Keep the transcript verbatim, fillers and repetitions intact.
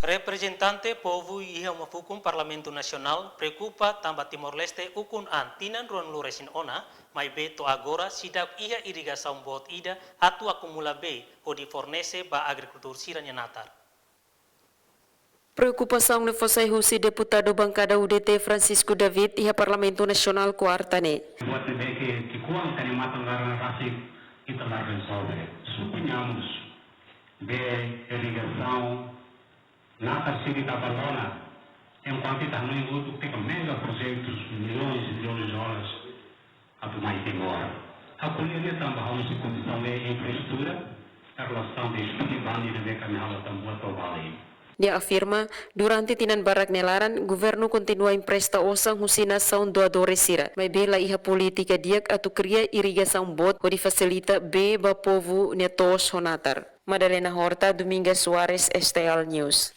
Reprezentante povu iha uma fukun Parlamentu Nasionál preokupa tanba Timor-Leste ukun an tinan ruanulu resin ona, maibé to'o agora seidauk iha irrigasaun boot ida atu akumula bee hodi fornese ba agrikultór sira-nia natar. Preokupasaun ne'e fó sai husi deputadu bankada U D T Francisco David iha Parlamentu Nasionál kuarta ne'e. Buat ne'ebé ke, ke kuang tani matan laran rasik ita la rezolve. Suponhamos, bee, irrigasaun, natar sira ita abandona, enkuantu ita hanoin hotu teka mega projetus, milhões e milhões de dólares, atu mai Timor. Ha'u ko'alia ne'e tanba ha'u-nia kondisaun iha infraestrutura, iha relasaun ba espiti bandi ne'ebé ke ami halo tan buat to'o bali. Nia afirma, durante tinan barak nia laran, governu kontinua empresta osan husi nasaun doadores sira, maibé la iha polítika di'ak atu kria irrigasaun boot hodi fasilita bee ba povu nia to'os ho natar. Madalena Horta, Domingas Soares, S T L News.